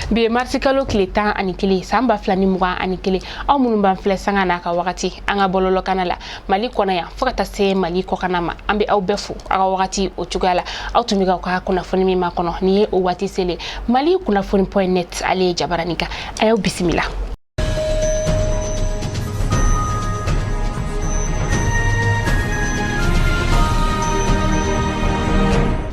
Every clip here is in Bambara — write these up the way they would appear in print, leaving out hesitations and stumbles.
Bi ye marisikalo tile 11, san 2021. Aw minnu b'an filɛ sanga n'a ka wagati an ka bɔlɔlɔkana la Mali kɔnɔ yan fo ka taa se Mali kɔkana ma, an bɛ aw bɛɛ fo aw ka wagati o cogoya la. Aw tun bɛ k'aw ka kunnafoni min makɔnɔ, nin ye o waati selen. Mali kunnafoni point net, ale ye jabarani kan. A y'aw bisimila.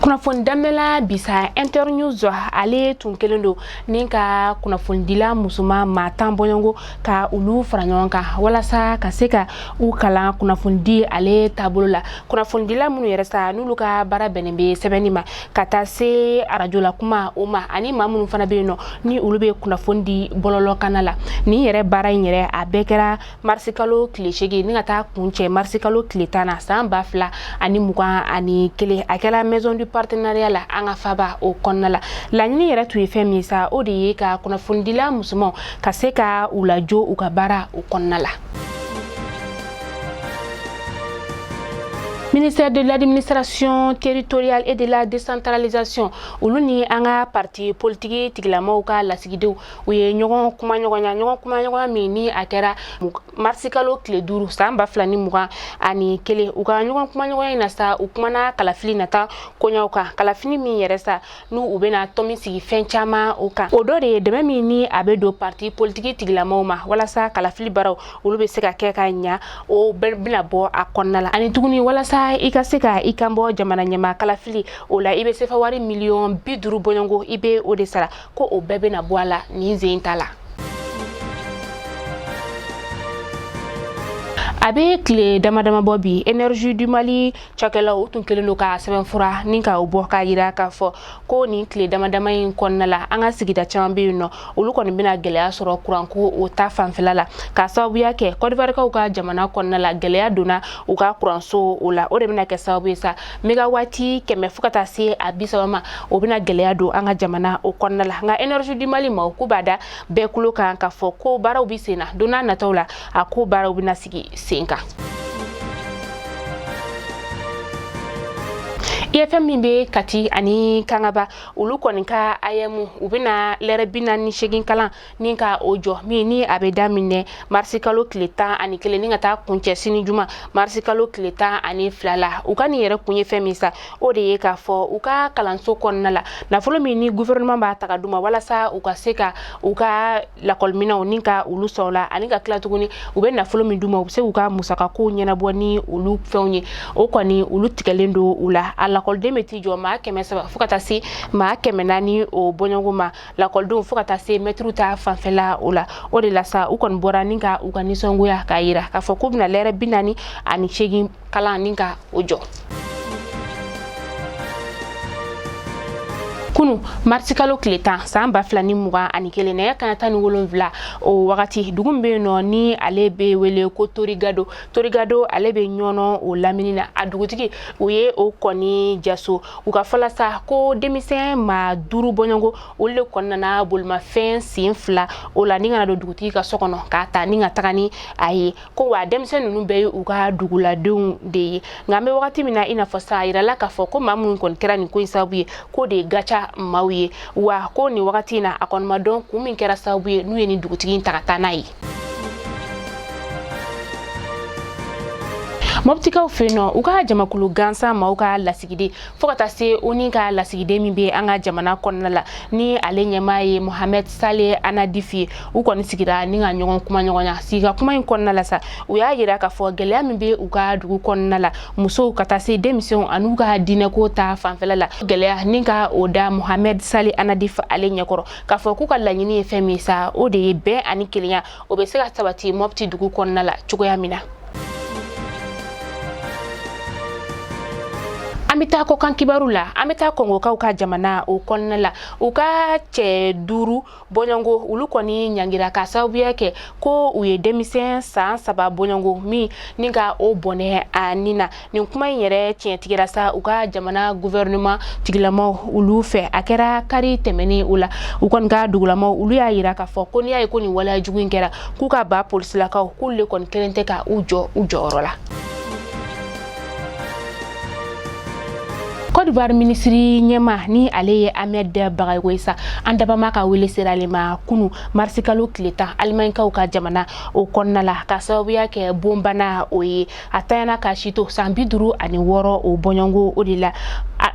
Kunnafoni daminɛla bisa, Internews ale tun kelen don ni ka kunnafonidila musoman maa 10 bɔɲɔgɔnko ka olu fara ɲɔgɔn kan walasa ka se ka u kalan kunnafonidi ale taabolo la. Kunnafonidila minnu yɛrɛ sa, n'olu ka baara bɛnnen bɛ sɛbɛnni ma ka taa se arajola kuma o ma, ani maa minnu fana bɛ yen nɔ ni olu bɛ kunnafoni di bɔlɔlɔkana la. Nin yɛrɛ baara in yɛrɛ, a bɛɛ kɛra marisikalo tile 8 ni ka taa kuncɛ marisikalo tile 10 na, san 2021. A kɛra Maison du Partenariat la, an ka faba o kɔnɔna la. Laɲini yɛrɛ tun ye fɛn min ye sa, o de ye ka kunnafonidila musomanw ka se ka u lajɔ u ka baara o kɔnɔna la. Ministère de l'Administration territoriale et de la Décentralisation, olu ni an ka parti politiki tigilamaw ka lasigidenw, u ye ɲɔgɔn kumaɲɔgɔnya, ɲɔgɔn kumaɲɔgɔnya min ni a kɛra marisikalo tile 5, san 2021. U ka ɲɔgɔn kumaɲɔgɔnya in na sa, u kumana kalafili nata koɲaw kan, kalafili min yɛrɛ sa n'u u bɛna tɔmi sigi fɛn caman o kan. O dɔ de ye dɛmɛ min ni a bɛ don parti politiki tigilamaw ma walasa kalafili baaraw olu bɛ se ka kɛ ka ɲa, o bɛɛ bɛna bɔ a kɔnɔna la. Ani tuguni, walasa i ka se ka i kan bɔ jamana ɲɛmaa kalafili o la, i bɛ sefa wari miliyɔn 50 bɔɲɔgɔnko, i bɛ o de sara, ko o bɛɛ bɛna bɔ a la nin sen ta la. A bɛ tile dama dama bɔ bi, Énergie du Mali cakɛlaw u tun kɛlen don ka sɛbɛnfura ni ka o bɔ k'a yira k'a fɔ ko nin tile dama dama in kɔnɔna la, an ka sigida caman bɛ yen nɔ, olu kɔni bɛna gɛlɛya sɔrɔ kuranko o ta fanfɛla la, k'a sababuya kɛ Kɔdiwarikaw ka jamana kɔnɔna la, gɛlɛya donna u ka kuranso o la. O de bɛna kɛ sababu ye sa, mégawati 100 fo ka taa se a 30 ma, o bɛna gɛlɛya don an ka jamana o kɔnɔna la. Nka Énergie du Mali ma, k'u b'a da bɛɛ kulo kan k'a fɔ ko baaraw bɛ sen na, don n'a nataw la a ko baaraw bɛna sigi sen kan. IFM min bɛ Kati ani Kangaba, olu kɔni ka AEEM, u bɛna lɛrɛ 48 kalan ni ka o jɔ, min ni a bɛ daminɛ marisikalo tile 11 ni ka taa kuncɛ sini juma marisikalo tile 12 la. U ka nin yɛrɛ kun ye fɛn min sa, o de ye k'a fɔ u ka kalanso kɔnɔna la, nafolo min ni gouvernement b'a ta ka d'u ma walasa u ka se ka u ka lakɔliminɛnw ni ka olu sɔrɔ la, ani ka tila tuguni u bɛ nafolo min d'u ma, u bɛ se k'u ka musakakow ɲɛnabɔ ni olu fɛnw ye, o kɔni olu tigɛlen don u la. A lakɔliden bɛ t'i jɔ maa 300 fo ka taa se maa 400 o bɔɲɔgɔn ma, lakɔlidenw fo ka taa se mɛtiriw ta fanfɛla o la. O de la sa, u kɔni bɔra ni ka u ka nisɔngoya k'a yira k'a fɔ k'u bɛna lɛrɛ 48 kalan ni ka o jɔ. Kunu marisikalo tile 10, san 2021, nɛgɛ kanɲɛ 17 o wagati, dugu min bɛ yen nɔ ni ale bɛ wele ko Torigado, Torigado ale bɛ Ɲɔnɔ o lamini na, a dugutigi u ye o kɔni jaso. U ka fɔla sa ko denmisɛn maa 5 bɔɲɔgɔnko, olu de kɔni nana bolimafɛn sen 2 o la ni ka na don dugutigi ka so kɔnɔ k'a ta ni ka taga ni a ye, ko wa denmisɛn ninnu bɛɛ ye u ka duguladenw de ye. Nka an bɛ wagati min na i n'a fɔ sa, a yirala k'a fɔ ko maa minnu kɔni kɛra nin ko in sababu ye, k'o de ye gaca maaw ye, wa ko nin wagati in na, a kɔni ma dɔn kun min kɛra sababu ye n'u ye nin dugutigi in ta ka taa n'a ye. Mɔptikaw fɛ yen nɔ, u ka jamakulu gansan maaw ka lasigiden fo ka taa se ONU ka lasigiden min bɛ an ka jamana kɔnɔna la, ni ale ɲɛmaa ye Mohamed Saleh Annadif ye, u kɔni sigira ni ka ɲɔgɔn kumaɲɔgɔnya. Sigi kuma in kɔnɔna la sa, u y'a yira k'a fɔ gɛlɛya min bɛ u ka dugu kɔnɔna la, musow ka taa se denmisɛnw an'u ka diinɛko ta fanfɛla la, gɛlɛya ni ka o da Mohamed Saleh Annadif ale ɲɛkɔrɔ, k'a fɔ k'u ka laɲini ye fɛn min sa, o de ye bɛn ani kelenya o bɛ se ka sabati Mɔpti dugu kɔnɔna la cogoya min na. An bɛ taa kɔkan kibaru la. An bɛ taa Kɔngɔkaw ka jamana o kɔnɔna la. U ka cɛ 5 bɔɲɔgɔnko, olu kɔni ɲangira ka sababuya kɛ ko u ye denmisɛn san 3 bɔɲɔgɔnko min ni ka o bɔnɛ a ni na. Nin kuma in yɛrɛ tiɲɛtigɛra sa u ka jamana gouvernement tigilamaw olu fɛ. A kɛra kari tɛmɛnen o la. U kɔni ka dugulamaw, olu y'a yira k'a fɔ ko n'i y'a ye ko nin waleya jugu in kɛra, k'u ka ba polisilakaw, k'olu de kɔni kelen tɛ ka u jɔ u jɔyɔrɔ la. Côte Côte d'Ivoire minisiri ɲɛma, ni ale ye Ahmed Bagayogo ye sa, an dabama ka wele sera ale ma kunu marisikalo tile 10, Alimaɲikaw ka jamana o kɔnɔna la, ka sababuya kɛ bonbana o ye. A tanyana ka si to san 56 o bɔɲɔgɔnko o de la.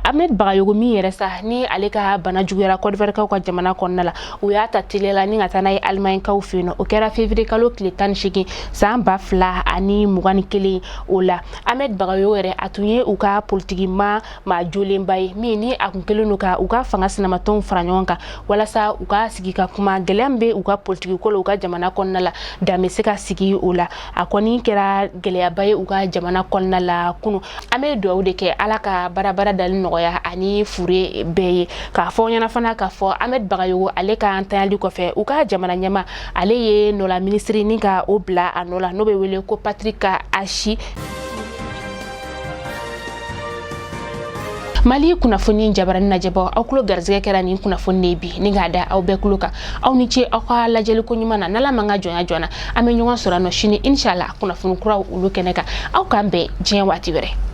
Ahmed Bagayogo min yɛrɛ sa, ni ale ka bana juguyara Côte d'Ivoire ka jamana kɔnɔna la, u y'a ta teliya la ni ka taa n'a ye Alimaɲikaw fɛ yen nɔ. O kɛra février kalo tile 18 san 2021 o la. Ahmed Bagayogo yɛrɛ, a tun ye u ka politiki maa jolenba ye, min ni a kun kɛlen don ka u ka fanga sinamatɔnw fara ɲɔgɔn kan walasa u ka sigi ka kuma gɛlɛya min bɛ u ka politiki ko la u ka jamana kɔnɔna la, dan bɛ se ka sigi o la. A kɔni kɛra gɛlɛyaba ye u ka jamana kɔnɔna la kunu. An bɛ dugawu de kɛ, Ala ka baarabara dali nɔgɔya ani fure bɛɛ ye. K'a fɔ ɲɛna fana k'a fɔ Ahmed Bagayogo ale ka ntanyali kɔfɛ, u ka jamana ɲɛma ale ye nɔla minisiri ni ka o bila a nɔ la, n'o bɛ wele ko Patrick Achi. Mali kunnafoni jabarani lajɛbɔ, aw tulo garisɛgɛ kɛra nin kunnafoni de bi ni k'a da aw bɛɛ tulo kan. Aw ni ce aw ka lajɛli ko ɲuman na. N'Ala m'an ka jɔnya jɔna, an bɛ ɲɔgɔn sɔrɔ nɔ sini inshallah kunnafoni kuraw olu kɛnɛ kan. Aw k'an bɛn diɲɛ waati wɛrɛ.